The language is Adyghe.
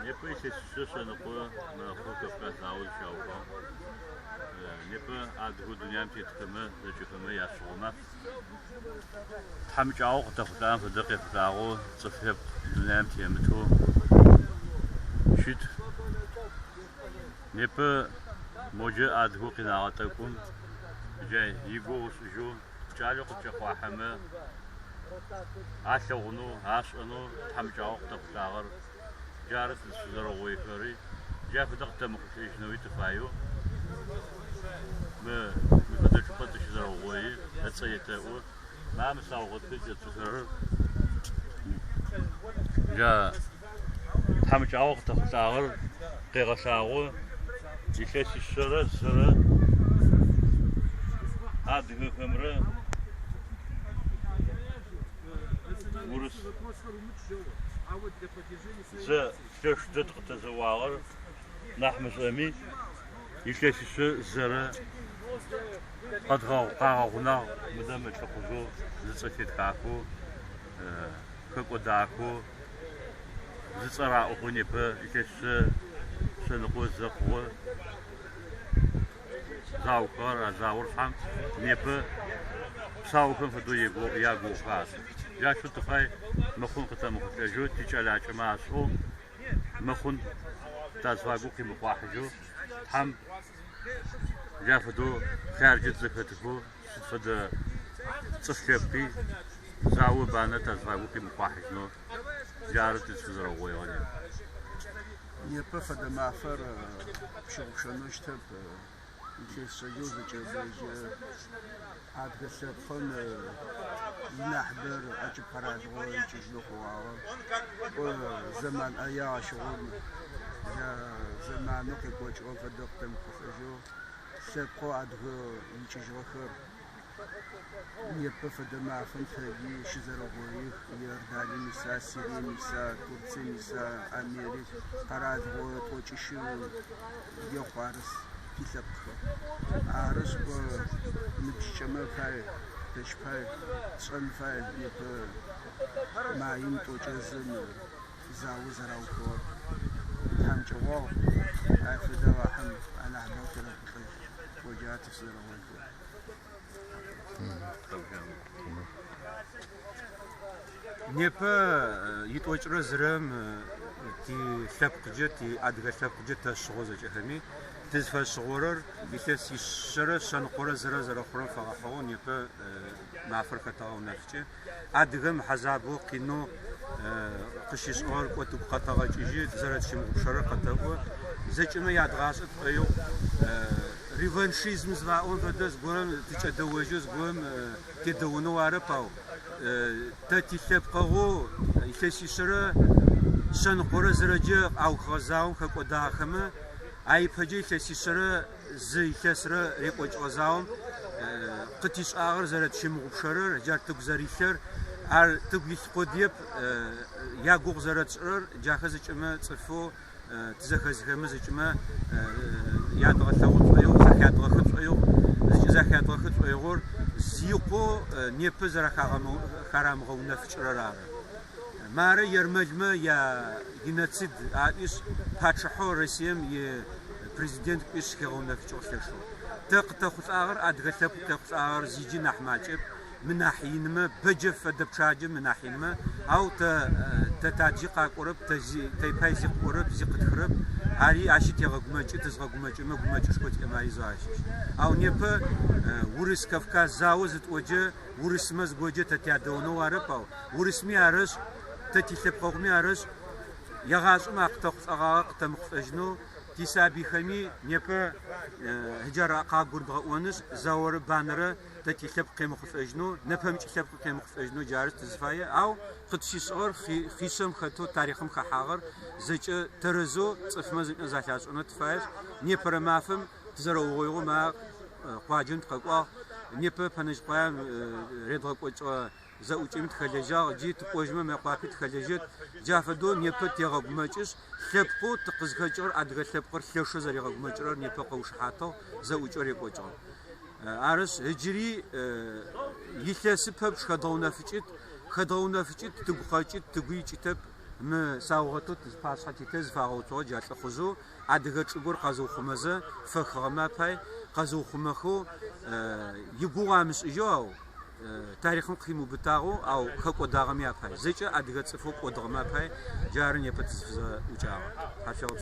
Непэ илъэсишъэ шъэныкъо мэхъу Кавказ заор зыщаухыгъэм. Непэ адыгэу дунаим тетхэмэ зэкӏэхэмэ яшъыгъо маф. Тхьамыкӏагъоу къытэхъулӏагъэм фэдэ къехъулӏагъэу цӏыф лъэпкъ дунаим темытэу щыт. Непэ моджэ адыгэу къинагъэ тӏэкӏум джа игугъу ышӏыжьэу кӏалэу къыткӏэхъуахьэмэ алъэгъунэу, ашӏэнэу тхьамыкӏагъоу къытэхъулӏагъэр джары тызщызэрэугъоихэри, джа фэдэ къытэмыхъулӏэжьынэуи тыфаеу мы мы фэдэ чӏыпӏэ тыщызэрэугъои, ыцӏэ етэӏо. Ма мы саугъэтыр кӏэтшӏыхэрэр джа тхьамыкӏагъоу къытэхъулӏагъэр къегъэлъагъо илъэсишъэрэ зырэ адыгэхэмрэ урыс дзэ лъэш дэд къытэзэуагъэр нахь мышӏэми илъэсишъэ зэрэ къагъэгъунагъ мыдэ мы лӏыхъужъэу зыцӏэ тетхахэу хэкӏодахэу зыцӏэ раӏохэу непэ илъэсишъэ шъэныкъо зэ хъугъэ заухыгъэр а заор шъхьам непэ псаухэм фэдэу ягугъухэ ашӏы. Джащэу тыфай мыхъун къытэмыхъулӏэжьэу тикӏэлакӏэмэ ашӏэу мыхъун тазфагу къимыхъуахьыжьэу Тхьэм джа фэдэу хъяркӏэ тызэхэтыхэу сыд фэдэ цӏыф лъэпкъи зао банэ тазфагу къимыхъуахьыжьынэу джары тызфызэрэугъоигъэр непэ. Непэ фэдэ мафэр пщыгъупшэнэу щытэп. Илъэс шъэджэу зэкӏэблэжьы адыгэ лъэпкъым инахьыбэр ӏэкӏыб къэралыгъо икӏыжьынэу хъугъагъэ. Кӏо зэман ӏэягъ ащыгъум, джа зэманэу къекӏокӏыгъэм фэдэ къытэмыхъулӏэжьэу лъэпкъэу адыгэ икӏыжьыгъэхэр Непэ фэдэ мафэм тэри щызэрэгъоих, Иорданием иса, Сирием иса, Турцием иса, Америк, къэралыгъо тӏокӏищы ехъу арыс тилъэпкъхэр. Арышъ, кӏо ныбжьыкӏэмэ пай, тэщ пай, тшӏэн фай непэ маим тӏокӏэ зым зао зэраухыгъэр. Тхьамыкӏэгъуагъ, ай фэдэ Алахьым анахь дэгъу терэхъулӏэжь, кӏо джары тызэрэгъоихэр. Непэ итӏокӏырэ зырэм тилъэпкъкӏэ, тиадыгэ лъэпкъкӏэ тэшъыгъо зэкӏэхэми. Тызфэшъыгъорэр илъэс ишъэрэ шъэныкъорэ зырэ зэрэхъурэм фэгъэхьыгъэу непэ мафэр хэтэгъэунэфыкӏы. Адыгэм хьазабэу къинэу къыщышӏыгъэр кӏо тыгу къэтэгъэкӏыжьы, тызэрэтщымыгъупшэрэр къэтэӏо. Зэкӏэмэ ядгъашӏэ тшӏоигъу. Реваншизм зыфаӏом фэдэ зыгорэм тыкӏэдэожьэу, зыгорэм тедэонэу арэп, ау тэ тилъэпкъэгъоу илъэсишъэрэ шъэныкъорэ зырэджэ аухыгъэ заом хэкӏодагъэхэмэ, а ипэджэ илъэсишъэрэ зы илъэсрэ рекӏокӏыгъэ заом къытишӏагъэр зэрэтщымыгъупшэрэр, джар тыгу зэрилъэр, ар тыгу илъ къодыеп, ягугъу зэрэтшӏырэр, джахэр зэкӏэмэ цӏыфэу тызэхэзыхэмэ зэкӏэмэ ядгъэлъэгъу тшӏоигъу, зэхядгъэхы тшӏоигъу. Зыкӏызэхядгъэхы тшӏоигъор зикъоу непэ зэрэхарамыгъэунэфыкӏырэр ары. Мары ермэлмэ я геноцид аӏуишъ, пачъыхьэу Россием и президент кӏуишъ хигъэунэфыкӏыгъ лъэшэу. Тэ къытэхъулӏагъэр, адыгэ лъэпкъ къехъулӏагъэр зиджи нахь макӏэп, мынахь инмэ, бэджэ фэдэ пчъаджэ мынахь инмэ, ау тэ тэ таджи къакӏорэп, тэ зи тэ пай зи къыӏорэп, зи къытхырэп, ари ащи тегъэгумэкӏы, тызгъэгумэкӏымэ гумэкӏышхо тиӏэмэ ари зэу ащыщ. Ау непэ Урыс-Кавказ зао зытӏоджэ, урысмэ зыгоджэ тэ тядэонэу арэп, ау урысми арэшӏ, тэ тилъэпкъэгъуми арэшӏ, егъашӏэм а къытэхъулӏэгъагъэр къытэмыхъулӏэжьынэу тисабыйхэми непэ ыджар къагурыдгъэӏонышъ, заорэ банэрэ тэ тилъэпкъ къемыхъулӏэжьынэу, нэпэмыкӏ лъэпкъ къемыхъулӏэжьынэу джары тызыфае. Ау къытщышӏыгъэр хъишъэм хэтэу тарихъым хэхьагъэр зэкӏэ тэрэзэу цӏыфмэ зэкӏэ залъашӏэнэу тыфаешъ, непэрэ мафэм Тызэрэугъоигъэу ма къуаджэм тыкъэкӏуагъ. Непэ Пэнэжьыкъуаем редгъэкӏокӏыгъэ зэӏукӏэми тыхэлэжьагъ. Джы тыкӏожьмэ Мыекъуапи тыхэлэжьэт. Джа фэдэу непэ тегъэгумэкӏышъ, лъэпкъэу тыкъызхэкӏыгъэр адыгэ лъэпкъыр лъэшэу зэригъэгумэкӏырэр непэ къыушыхьатыгъ, зэӏукӏэу рекӏокӏыгъ. Арышъ, ыджыри илъэсы пэпчъ хэдгъэунэфыкӏыт, хэдгъэунэфыкӏыт, тыгу къэкӏыт, тыгу икӏытэп. Мы саугъэтэу тызпашъхьэ титыр зыфагъэуцугъэ джа лӏыхъужъэу адыгэ чӏыгур къэзыухъумэзэ фэхыгъэмэ апай, къэзыухъумэхэу игугъу амышӏыжьэу, ау тарихъым къыхимыубытагъэу, ау хэкӏодагъэми апай. Зэкӏэ адыгэ цӏыфэу кӏодыгъэмэ апай джары непэ тызфызэӏукӏагъэр. Тхьашъуегъэпсэу.